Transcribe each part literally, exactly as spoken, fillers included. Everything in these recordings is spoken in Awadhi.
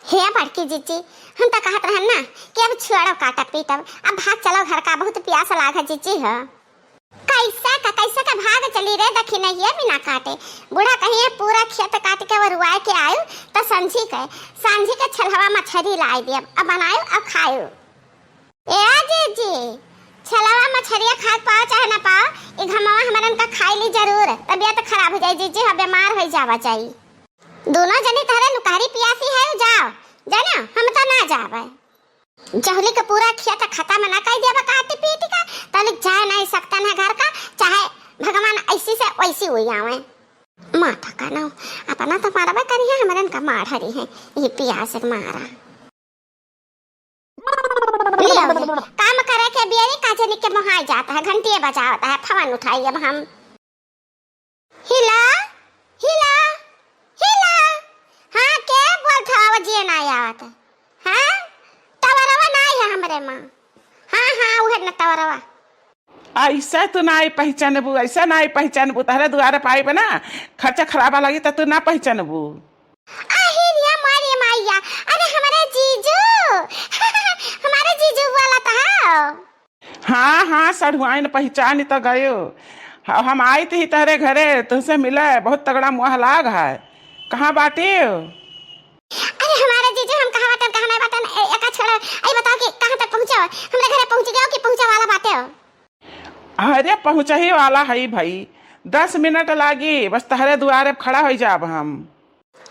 हे बड़की जीजी, हम त कहत रहन ना कि अब छोड़ो काटब पीटब, अब भाग चलो घर का, बहुत पियास लाग है जीजी हो। कैसे का, कैसे का भाग चली रे, दखिनहिए बिना काटे। बूढ़ा कहिए पूरा खेत काट के वरुआए के आयु, त सांझी के, सांझी के छलहवा मछरी लाई दियब, अब बनायु, अब खायु। ए जीजी, छलवा मछरिया खात पाओ चाहे ना पाओ, ई घमवा हमरन का खाई ली जरूर। तबियत खराब हो जाई जीजी, हम बीमार हो जावा जाई। दोनों जनी तहरे लुकहरी पियासी है, जाओ, जानो, हम तो ना जावे। जहुली के पूरा खेत खत्म ना कर दिया काटी पीट का, तलिक जाए नहीं सकता ना घर का, चाहे भगवान ऐसी से वैसी हुई आवे। माथा का ना, अपना तो मारबे करी है, हमरन का मार हरी है, ये पियास के मारा। लियो, काम करे के बेरी का जनी के मोहाई जाता है, घंटिए बजावता है, फोन उठाई अब हम। हिला, हिला, हिला। हाँ, के बोलत है, आवाजिए ना आवत है। हाँ, टवरवा ना है हमरे माँ। हाँ, हाँ, उहे न टवरवा। ऐसा तू नाई पहचानबू, ऐसा नाई पहचानबू, तहरे दुआरे पाइब ना, खर्चा खराबा लगी त तू ना पहचानबू। आही रे मोरी मैया, अरे हमारे जीजू, हमारे जीजू वाला तो है। हाँ, हाँ, सढ़ुआइन पहचान त गयो। ह-, हम आइत ही तहरे घरे, तुहसे मिले, बहुत तगड़ा मोह लाग है। कहाँ बाटे हो? अरे हमारे जीजू, हम कहाँ बाटन, कहाँ नहीं बाटन, ए-, एका छोड़ा, आई बताओ कि कहाँ तक पहुँचे हो? हमरे घरे पहुँच गए हो कि पहुँचे वाला बाटे हो? अरे पहुँचही वाला है भाई, दस मिनट लागी, बस तहरे दुआरे खड़ा हो जाब हम।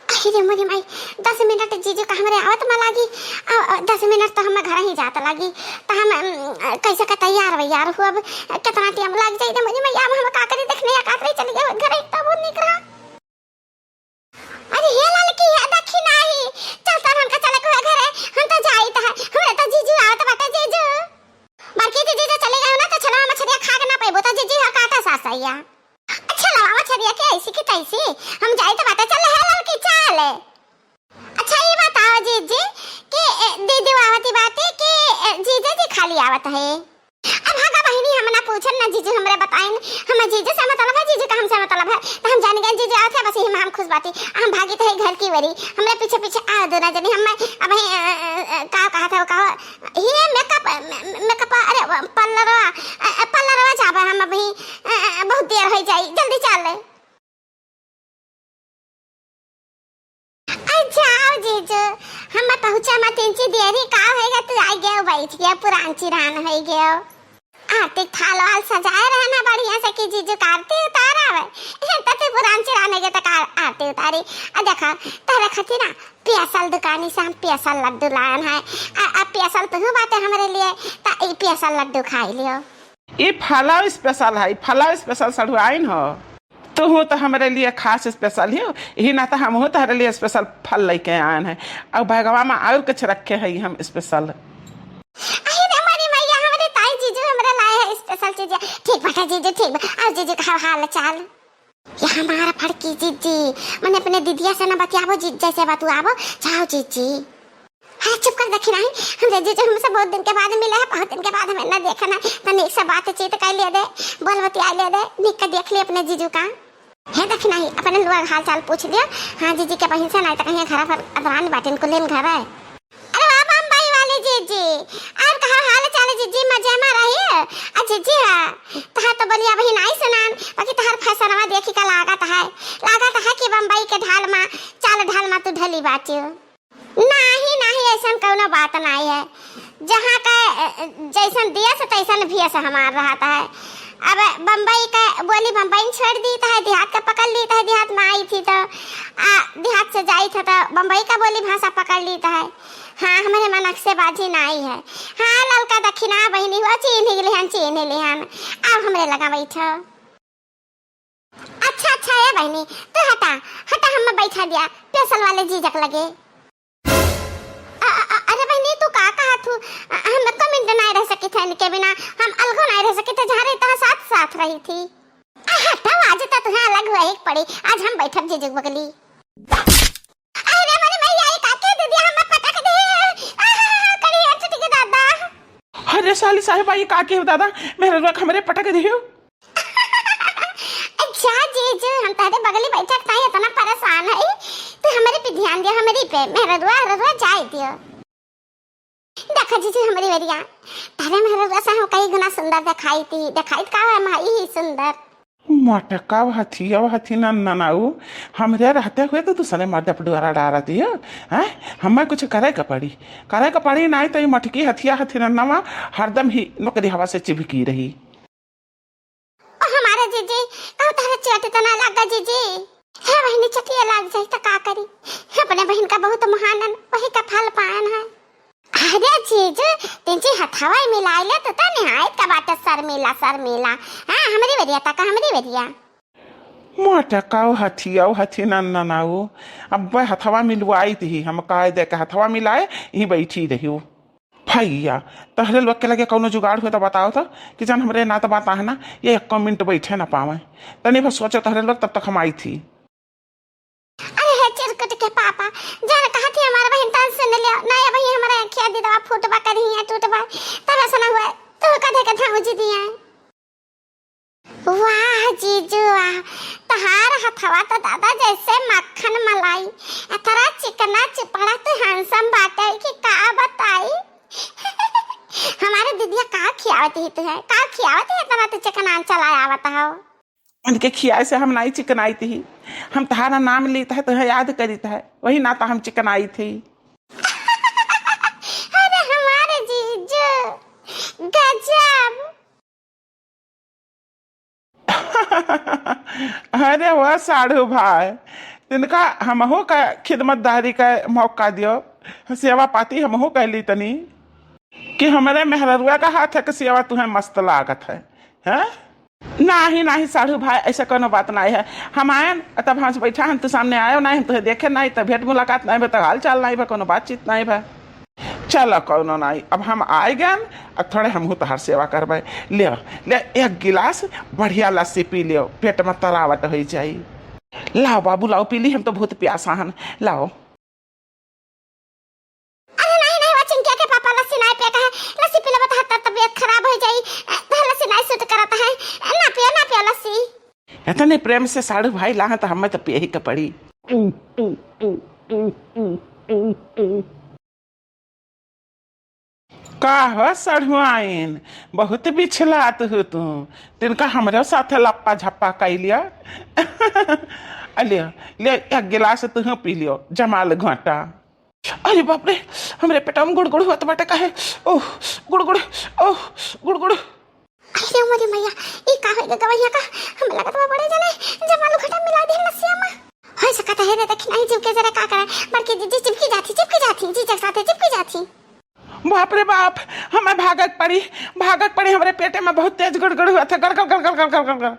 अरे मोरी माई, दस मिनट जीजू का हमरे आवत में लागी, आ, आ, दस मिनट तो हम घर ही जात लागी, तो हम, अम, कैसे का तैयार वैयार हो, अब कितना टाइम लग जाई रे मोरी माई, अब हम का करी, देखने या का करी, चली गई घर ही तब निकला। अरे हे ललकी, हे दखिनही, चल तब हमका चले के घरे, हम तो जाइत है, हमरे तो जीजू आवत बाटे जीजू। बड़की जीजी जो चली गई ना तो छलवा मछरिया खा के ना पैबो तो जीजी हो काटा सासैया। अच्छा लवा मछरिया के ऐसी की तैसी, हम जाइत बाटे, चल हे ललकी चल। अच्छा ये बताओ जीजी कि, ए, दीदी आवती बाटे कि, ए, जीजा जी खाली आवत है? अब भागा बहिनी, हम ना पूछन ना जीजू हमरे बताइन, हम जीजू से मतलब है, जीजू का हमसे मतलब है, तो हम जान गए जीजू आवत है, बस यही में हम खुश बाटी। हम भागी तो है घर की वरी, हमरे पीछे पीछे आ दो ना जनी, हम अब ही, अ, अ, अ, का कहा था वो कहो, ये मेकअप, मे-, मेकअप, अरे वो पार्लरवा, अ, अ, पार्लरवा जाबे हम अभी, अ, अ, बहुत देर हो जाई, जल्दी चल। अरे जाओ जीजू, हम पहुँचा मत इंची देरी का होएगा, तू आ गया, बैठ गया, पुरान चिरान हो गया। आरती थाल वाल सजाए रहना बढ़िया से कि जीजू का आरती उतार आवे। ए, त तू पुरान चिरान हो गया त का आरती उतारी? आ देखा, तहरे खातिर ना पियासल दुकानी से हम पियासल लड्डू लायन है। आ, आ पियासल तुहू बाटे हमरे लिए, त ई पियासल लड्डू खाई लियो। ई फलाव स्पेशल है, फलाव स्पेशल सढ़ुआइन हो। तुहू तो हमरे लिए खास स्पेशल ही हो, यही नाता हमहू तहरे लिए स्पेशल फल लेके आयन है। और बैगवा में और कुछ रखे है हम स्पेशल। अरे रे मोरी मैया, हमरे ताई जीजू हमरे लाए है स्पेशल चीज। ठीक बाटे जीजू, ठीक बा। और जीजू का हाल चाल? ये हमारा फड़की जीजी, मने अपने दीदिया से ना बतियाबो जी, जैसे बतुआबो, जाओ जीजी। अरे चुप कर, देखी नहीं, हमरे जीजू हमसे बहुत दिन के बाद मिले हैं, बहुत दिन के बाद हमें ना देखा ना, तो नीक से बातचीत कर लिए दे, बोल बतिया लिए दे, नीक के देख लिए अपने जीजू का। हे देखी नहीं, अपने लोग हाल चाल पूछ लियो। हाँ जीजी के बहिन से, नहीं तो कहीं घर पर अदरान बाटिन कुलिन घर है। अरे वाह बम्बई वाली जीजी, और कहा हाल चाल जीजी, मजे में रही? आ जीजी हाँ, तहार तो बोलिया बहिन आई सुनान, बाकी तहार फैसनवा देखी का लागत है, लागत है कि बम्बई के ढाल मा, चाल ढाल मा तू ढली बाटियो। नाही, नाही, ऐसन कउनो बात नाही है। जहाँ का, अ, जैसन देश तैसन भेष हमार रहत है। अब बम्बई का बोली बम्बई में छोड़ दीत है, देहात का पकड़ लीत है, देहात में आई थी तो, आ, देहात से जाई था तो बम्बई का बोली भाषा पकड़ लीत है। हाँ, हमरे मनक से बाजी नाही है। हाँ, ललका दखिना बहिनी हुआ, चीन्ह लिहन, चीन्ह लिहन। अब हमरे लगा बैठो। अच्छा, अच्छा, ए बहिनी, तू हटा, हटा, हम बैठा दिया, पेसल वाले जीजक लगे। अ, अ, अ, अरे बहिनी, तू का कहा थू? अ, हम एको मिनट नाय रह सकी थे इनके बिना, हम अलगो नाय रह सकी थे, जहाँ रही तहाँ साथ, साथ रही थी। अ, हटा, आज तो तुहें अलग हुआ ही पड़ी, आज हम बैठब जीजक बगली। अरे मोरी मैया, ई काकी दीदी हमें पटक दे। आहा, करी है छुटी के दादा। अरे साली साहिबा, ई काकी हो दादा, मेरे रुआ हमरे पटक दियो। अच्छा जीजू, हम तहरे बगली बैठक ताई इतना परेशान है, तो हमरे पे ध्यान दियो, हमरे पे, मेहररुआ, हररुआ जाए दियो। देखो जीजी हमरी वरिया, तारे मेहररुआ से हम कई गुना सुंदर देखाई थी, देखाई का है माई ही सुंदर। मोटका हथिया हथी न ननाऊ, हमरे रहते हुए तो दूसरे मर्द पर डोरा डारत हियो, हैं? हमें कुछ करे के पड़ी, करे के पड़ी, नाहीं तो ये मोटकी हथिया हथी ननवा हरदम ही नौकरी हवा से चिपकी रही। ओ हमारे जीजी, कहूँ तारे चोट तो ना लगा जीजी? हे बहिनी, चोटिया लाग जाई तो का करी? अपने बहिन का बहुत महानन, वही का फल पायन है। अरे जीजू, तिनची हथवा मिलाई ले तो, तो निहायत का बाटे शर्मीला, शर्मीला। हाँ, हमरी वरिया तक, हमरी वरिया। मोटका हथिया हथी नननाऊ, अब हथवा मिलवाई थी, हम काय दे के हथवा मिलाए, यहीं बैठी रही। भैया, तहरे लोग के लगे कौनो जुगाड़ हुए तो बताओ तो, कि जान हमरे ना तो बात है ना, ये एक मिनट बैठे ना पावे। तनी भर सोचो तहरे लोग, तब तक हम आई थी। अरे हे चिरकुट के पापा, जान कहा थी हमार बहिन तन सुन लियो, ना ये बहिन हमारे अखिया दिदवा फूटबा करी है टूटबा, तब ऐसा ना हुआ, तू कधे के धाऊ जी दिया। वाह जीजू वाह, तहार हथवा तो दादा जैसे मक्खन मलाई, अतरा चिकना चिपड़ा तू handsome बाटे कि का बताई। हमारे दीदिया का खियावत ही तू है, का खियावत ही इतना तू चिकनान चला आवत हो? उनके खियाए से हम नाई चिकनाइत ही, हम तहारा नाम लीत है, तुहे याद करीत है, वही नाता हम चिकनाइत ही। अरे हमारे जीजू, गजब। अरे वाह साढ़ू भाई, तिनका हमहू का खिदमतदारी का मौका दियो, सेवा पाती हमहू कर ली तनी, कि हमरे मेहररुआ का हाथ है कि सेवा तुहे मस्त लागत है, हैं? नाही, नाही साढ़ू भाई, ऐसा कोनो बात नाही है। हम आयन, तब हम बैठा हन, तू सामने आयो नाही, हम तुहे देखे नाही, तब भेंट मुलाकात नाही बा, तब हाल चाल नाही बा, कोनो बातचीत नाही बा। चलो, कौनो नाही, अब हम आए गन, अब थोड़े हमहू तोहार सेवा करबे। ले, ले, एक गिलास बढ़िया लस्सी पी लियो, पेट में तरावट हो जाई। लाओ बाबू, लाओ पी ली, हम तो बहुत प्यासा हन, लाओ। अरे नाही, नाही, वो चिंकिया के पापा लस्सी नाही पिए कहे, लस्सी पी लेबे तो हर तबियत खराब हो जाई, तो लस्सी नाही सूट करत है, ना पियो, ना पियो लस्सी। इतने प्रेम से साढ़ू भाई लाहन तो हमें तो पिए ही के पड़ी। का हो सढ़ुआइन, बहुत बिछलात हो तू, तिनका हमरे साथे लप्पा झप्पा कइ लिया। ले, ले, एक गिलास तू पी लियो, जमाल घोटा। अरे बाप रे, हमरे पेटवा में गुड़गुड़ होत बाटे काहे? ओह, गुड़गुड़, ओह, गुड़गुड़। अरे मोरी मैया, ई का होई गे गवैया का? हमें लगत बा बड़े जने जमाल घोटा मिला दे लस्सिया में। हो सकत है रे, देखी नाही जीव के जरा का करे, बड़की जीजी चिपकी जाती, चिपकी जाती, जीजा के साथे चिपकी जाती। बाप रे बाप, हमें भागक पड़ी, भागक पड़ी, हमरे पेटे में बहुत तेज गड़गड़ हुआ था, गड़गड़, गड़गड़, गड़गड़, गड़गड़।